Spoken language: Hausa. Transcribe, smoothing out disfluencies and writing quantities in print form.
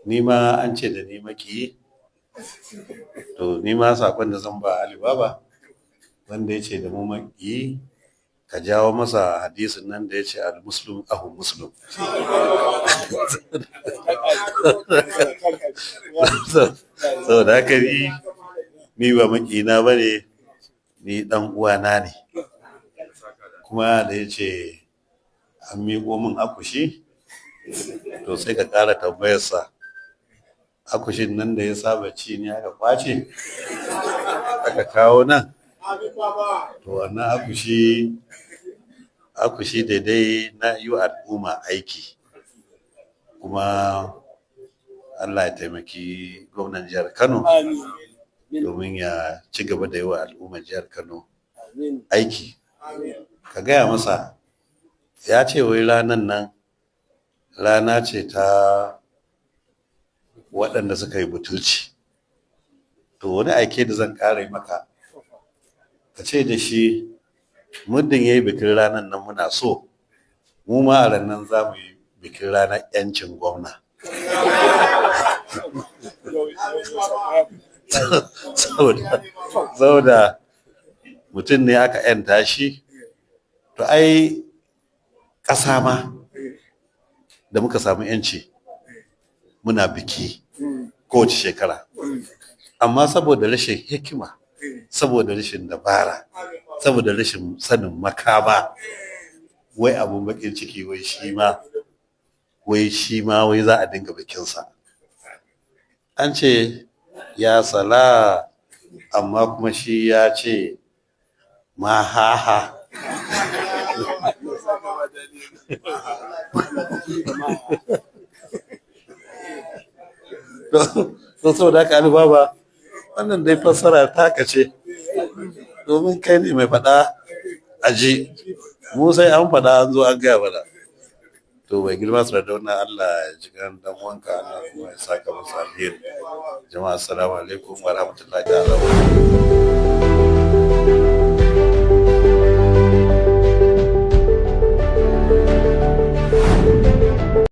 Ni ma an ce da ni makiyi. To ni ma sakon da zan ba Ali Baba, wanda ya ce da mu makiyi, ka jawo masa hadisin nan da ya ce al-muslim ahu muslim. Saboda haka ni ba makiyina ba ne, ni dan uwana ne. Kuma da ya ce an miƙo min akushi, to sai ka ƙara tambayarsa, akushin nan da ya saba ci ne aka kwace aka kawo nan? To wannan akushi daidai na yi wa al'umma aiki. Kuma Allah ya taimaki gwamnan jihar Kano domin ya ci gaba da yi wa al'ummar jihar Kano aiki. Ka gaya masa, ya ce wai ranan nan rana ce ta waɗanda suka yi butulci. To wani aike da zan ƙara yi maka, ka ce da shi muddin ya yi bikin ranar nan muna so, mu ma a ranar za mu yi bikin ranar 'yancin gwamna. Saboda mutum ne aka 'yanta shi, to ai ƙasa ma da muka samu 'yanci muna biki kowace shekara. Amma saboda rashin hikima, saboda rashin dabara, saboda rashin sanin makama, wai abun bakin ciki, wai shi ma wai za a dinga bikinsa. An ce ya sala, amma kuma shi ya ce ma ha ha. To saboda haka Ali Baba, wannan dai fassara taka ce, domin kai ne mai faɗa a ji, mu sai an faɗa an zo an gaya mana. To mai girma Sardauna, Allah ya ji kan dan uwanka, Allah kuma ya saka masa alheri. Jama'a, assalamu alaikum wa rahmatullahi ta'ala wa barakatuh.